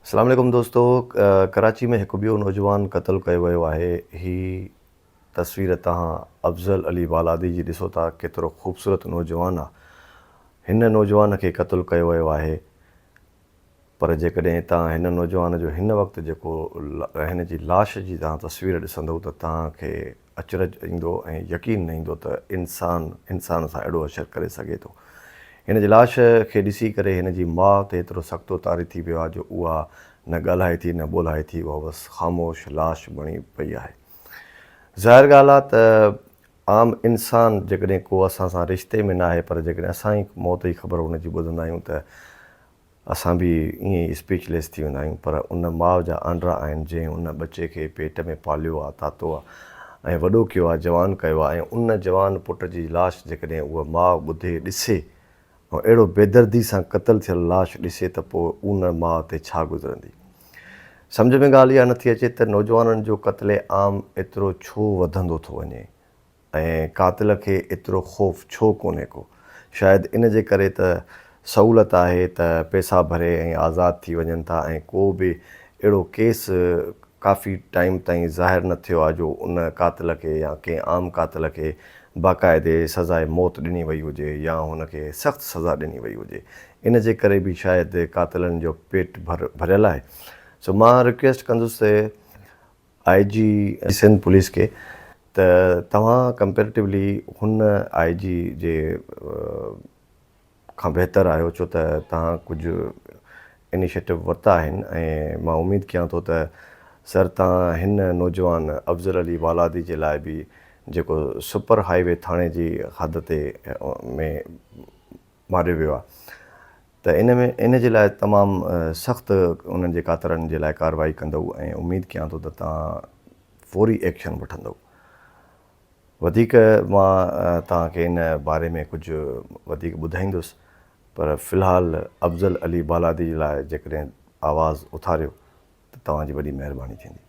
اسلام عليڪم دوستو ڪراچي ۾ هڪ ٻيو نوجوان قتل ڪيو ويو آهي هي تصوير توهان افضل علي بالادي جي ڏسو ٿا ڪيترو خوبصورت نوجوان آ هن نوجوان کي قتل ڪيو ويو آهي پر جيڪڏهن توهان هن نوجوان جو هن وقت جيڪو هن جي لاش جي توهان تصوير ڏسندو ته توهان کي اچرج ايندو ۽ يقين نه ايندو ته انسان انسان سان اهڙو حشر ڪري سگهي ٿو. هن جي لاش کي ڏسي ڪري هن جي ماء تي ايترو سڪتو طاري ٿي ويو آهي جو اها نه ڳالهائي ٿي نه ٻولهائي ٿي اها بس خاموش لاش بڻي پئي آهي. ظاهر ڳالهه آهي ته عام انسان جيڪڏهن ڪو اسان سان رشتي ۾ ناهي پر جيڪڏهن اسان ئي موت جي خبر ان جي ٻڌندا آهيون ته اسان به ائين ئي اسپيچ ليس ٿي ويندا آهيون پر ان ماء جا آنڊرا آهن جنهن ان ٻچي کي پيٽ ۾ پاليو آ تاتو آ ۽ وڏو ڪيو آ جوان ڪيو آ ۽ ان جوان پٽ جي لاش جيڪڏهن اها ماء ٻڌي ڏسي ۽ اهڙو بيدردي سان قتل ٿيل لاش ڏسي ته پوء ان ماء تي ڇا گذرندي. سمجهه ۾ ڳالهه اها نٿي اچي ته نوجوانن جو قتل عام ايترو ڇو وڌندو ٿو وڃي. ۽ قاتل کي ايترو خوف ڇو ڪونهي ڪو؟ شايد ان جي ڪري ته سهولت آهي ته پئسا ڀري ۽ آزاد ٿي وڃن ٿا ۽ ڪو به اهڙو ڪيس ڪافي ٽائيم تائين ظاهر نه ٿيو آهي جو ان قاتل کي يا ڪنهن عام قاتل کي باقاعدي سزاء موت ڏني وئي هجي يا هن کي سخت سزا ڏني وئي هجي ان جي ڪري به شايد قاتلن جو پيٽ ڀريل آهي سو مان رڪويسٽ ڪندس ته آء جي سنڌ پوليس کي ته توهان ڪمپيريٽولي هن آء جي جي کان بهتر آهيو ڇو ته توهان ڪجهه انيشيٽو ورتا آهن ۽ مان اميد ڪيان ٿو ته سر توهان هن نوجوان افضل علي والادي جي لاء به جيڪو سپر هائي وي ٿاڻي جي حد تي ۾ ماريو ويو آهي ته ان ۾ ان جي لاء تمام سخت انهن جي قاتلن جي لاء ڪارروائي ڪندؤ ۽ اميد ڪيان ٿو ته توهان فوري ايڪشن وٺندؤ. وڌيڪ مان توهان کي ان باري ۾ ڪجهه وڌيڪ ٻڌائيندس پر في الحال افضل علي بالادي جي لاء جيڪڏهن آواز اٿاريو ته توهان جي وڏي مهرباني ٿيندي.